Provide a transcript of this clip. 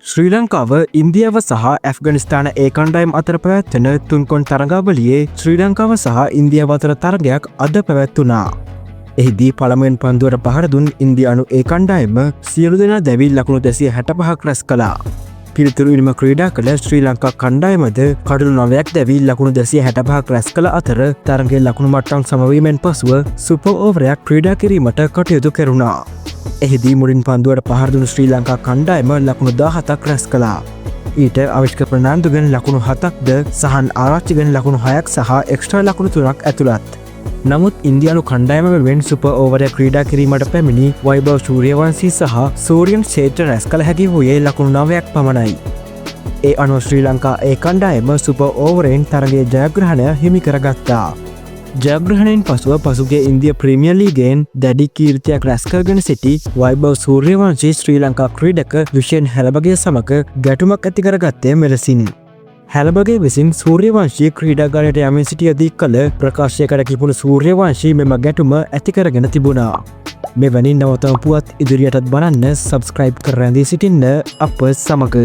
ශ්‍රී ලංකාව, ඉන්දියාව සහ ඇෆ්ගනිස්තාන ඒ කණ්ඩායම් අතර පැවැත්වෙන තුන්කොන් තරඟාවලියේ ශ්‍රී ලංකාව සහ ඉන්දියාව අතර තරගයක් අද පැවැත්වුණා. එහිදී පළමුවෙන් පන්දුවට පහර දුන් ඉන්දියානු ඒ කණ්ඩායම සියලු දෙනා දැවී ලකුණු 265ක් රැස් කළා. පිළිතුරු ඉනිම ක්‍රීඩා කළ ශ්‍රී ලංකා කණ්ඩායමද කඩුලු 9ක් දැවී ලකුණු 265ක් රැස් කළ අතර, තරගයේ ලකුණු මට්ටම් සමවීමෙන් පසුව සුපර් ඕවරයක් ක්‍රීඩා කිරීමට කටයුතු කෙරුණා. එහිදී මුලින් පන්දුවට පහර දුණු ශ්‍රී ලංකා කණ්ඩායම ලකුණු 17ක් රැස් කළා. ඊට අවිශ්ක ප්‍රනාන්දුගෙන් ලකුණු 7ක්ද, සහන් ආරච්චිගෙන් ලකුණු 6ක් සහ එක්ස්ට්‍රා ලකුණු 3ක් ඇතුළත්. නමුත් ඉන්දියානු කණ්ඩායම වෙනුවෙන් සුපර් ඕවරය ක්‍රීඩා කිරීමට පැමිණි වෛභව් සූර්යවංශී සහ සූරියන් ක්ෂේත්‍ර රැස් කළ හැකි වූයේ ලකුණු 9ක් පමණයි. ඒ අනුව ශ්‍රී ලංකා ඒ කණ්ඩායම සුපර් ඕවරයෙන් තරගයේ ජයග්‍රහණය හිමි කරගත්තා. ජයග්‍රහණයෙන් පසුව පසුගිය ඉන්දිය ප්‍රීමියර් ලීගයෙන් දැඩි කීර්තියක් රැස් කරගෙන සිටි වෛභව් සූර්යවංශී ශ්‍රී ලංකා ක්‍රීඩක දුෂෙන් හැලබගේ සමග ගැටුමක් ඇති කරගත්තේ මෙලෙසින්. හැලබගේ විසින් සූර්යවංශී ක්‍රීඩාගාරයට යමින් සිටියදී කළ ප්‍රකාශයකට කිපුණු සූර්යවංශී මෙම ගැටුම ඇති කරගෙන තිබුණා. මෙවැනි නවතම පුවත් ඉදිරියටත් බලන්න සබස්ක්‍රයිබ් කර රැඳී සිටින්න අප සමග.